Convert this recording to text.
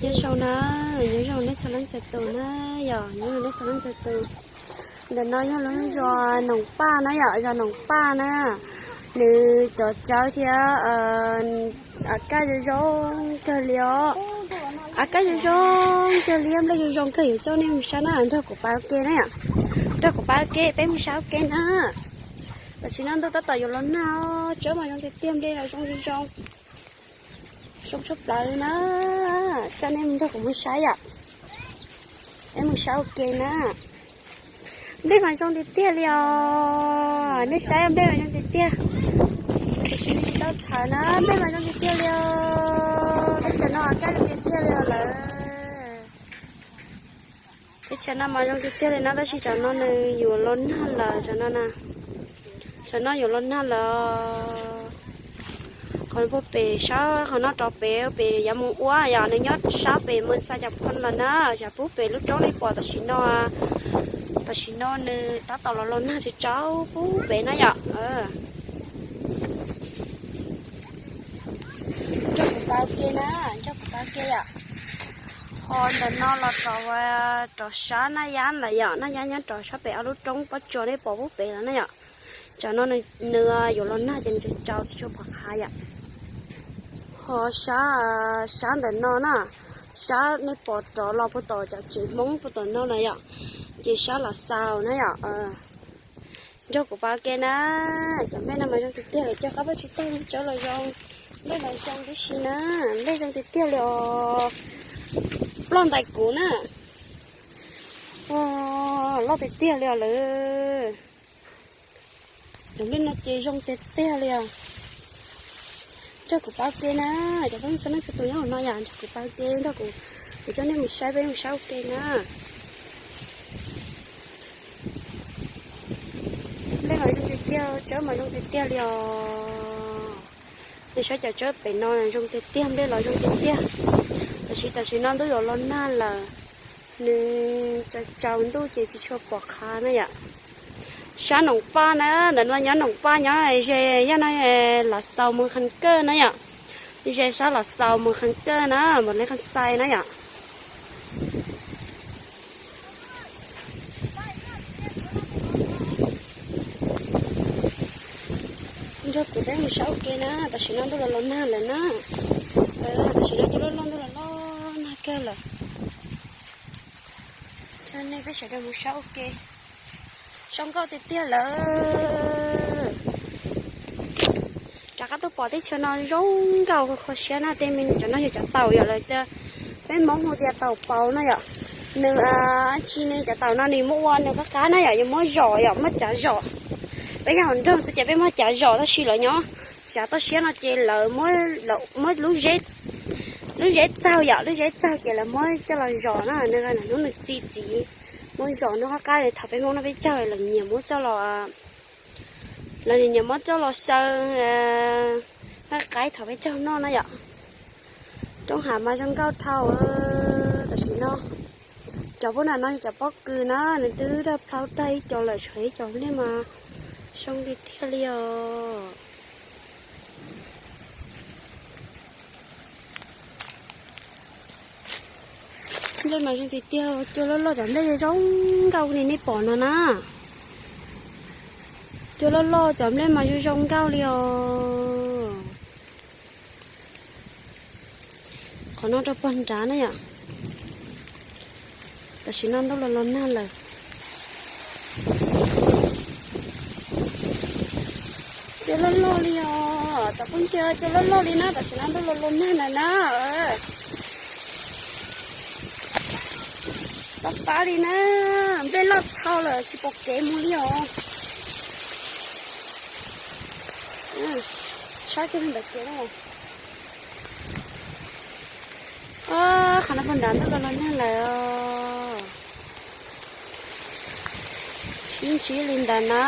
Nyob zoo na, nyob zoo nej txhua leej txhua tus na, yog nyob zoo nej txhua leej txhua tus. Ntawm no yog lub zos Noom Paj na yom, zos Noom Paj na. Nws cov tsawb thiab av kaj zoo zoo kawg li os. Av kaj zoo zoo kawg li, nplej zoo zoo kawg, yuav coj nej mus saib na, nrog kuv pab ua ke na yom. Nrog kuv pab ua ke, peb mus saib ua ke na. Tam sim no ntuj tab tom yuav los nag, tsawb mas zoo tiag tiag, nplej los zoo zoo zoo. Zoo tshaj plaws na, coj nej mus nrog kuv mus saib yom. Peb mus saib ua ke na. Nplej mas zoo tiag tiag li os, nej saib nplej mas zoo tiag tiag. Tiam sis nej tsis tau txhawm na, nplej mas zoo tiag tiag li os. Teb chaws no av kaj zoo tiag tiag li os lawm. Teb chaws no mas zoo tiag tiag li na, tab sis tsam no nws yuav los nag lawm, tsam no na. Tsam no yuav los nag lawm. Qhov puag pem sab qhov no rov pem, pem yav mus ua yom, nws nyob sab pem mus xa cov phoo lawm na, yam puag pem lub roob nej pom tam sim no. Tam sim no nws tab tom los los nag tsis tsaub puag pem na yom. Nrog kuv pab ua ke na, nrog kuv pab ua ke yom. Ho ntawm no los rov, rov sab Naj Yab lawm yom, Naj Yab nyob rov sab pem ob lub roob pob tsuas nej pom puag pem lawm na yom. Tsam no nws yuav los nag ces nws tsaus tsis tshua pom qhov yom. Ho sab, sab ntawm no na, sab nej pom rov los puag tom cov tsev Hmoob puag tom no na yom, ces sab Los Xaus na yom. Nrog kuv pab ua ke na, cov nplej no mas zoo tiag tiag lawm, coj qab pab tsis tag, tsawb los zoo, nplej mas zoo tib si na, nplej zoo tiag tiag li os. Ploj ntais kuv na, loj tiag tiag li os lawm. Cov nplej no ces zoo tiag tiag li os. Nrog kuv pab ua ke na, cov phooj ywg txhua leej txhua tus nyob hauv no yom, nrog kuv pab ua ke, nrog kuv, kuv coj nej mus saib, peb mus saib ua ke na. Nplej mas zoo tiag tiag, tsawb mas zoo tiag tiag li os. Nej saib cov tsawb pem no zoo tiag tiag, nplej los zoo tiag tiag. Tab sis tam sim no ntuj yuav los nag lawm, nws tsaus tsaus ntuj ces tsis tshua pom qhov na yom. Sab Noom Paj na, ntawm no nyob Noom Paj nyob ze yog no Los Xaus mus Khas Kawj na yom. Ze sab Los Xaus mus Khas Kawj na, mus li Khas Xais na yom. Nrog kuv peb mus saib ua ke na, tam sim no ntuj los los nag lawm na. Tam sim no ntuj los los nag kawg lawm. Coj nej peb sawv daws mus saib ua ke. Zoo nkauj tiag tiag lawm. Rov qab tuaj pom teb chaws no zoo nkauj kho siab na, tej me cov no yog cov taum yom, lawv tias peb Hmoob hu tias taum paus no yom. Nws tsis, nws cov taum no nws muab ua nws qab qab na yom, yuav muab zom yom, muab cav zom. Peb nyob hauv nroog xwb ces peb muab cav zom tab sis lawv nyob cav toj siab no ces lawv muab, muab lub zeb, lub zeb txaug yom, lub zeb txaug ces lawv muab coj los zom na, nws hnub nws txi txiv, muab zom nws qab qab li. Thaum peb Hmoob no peb caug lawv nyiam muab coj los, lawv nyiam muab coj los xyaw qab qab thaum peb caug noj na yom. Roob hav mas zoo nkauj dhau. Tam sim no cov pub nram no yog cov pob kws na, nws twb daj plhaub tag ib co lawm, tshuav ib co nplej mas zoo tiag tiag li os. Nplej mas zoo tiag tiag, cua loj loj, cov nplej zoo nkauj li nej pom no na. Cua loj loj, cov nplej mas zoo zoo nkauj li os. Qhov no rau pog nrad na yom. Tam sim no ntuj los los nag lawm. Cua loj loj li os, cov phooj ywg, cua loj loj li na, tam sim no ntuj los los nag lawm na. Pab pab li na, nplej loj dhau lawm tsis pom kev mus li os. Saib kiag ntawm kev na. Qhov no pog nrad ntuj los los nag lawm os. Sib ntsib li ntawd na.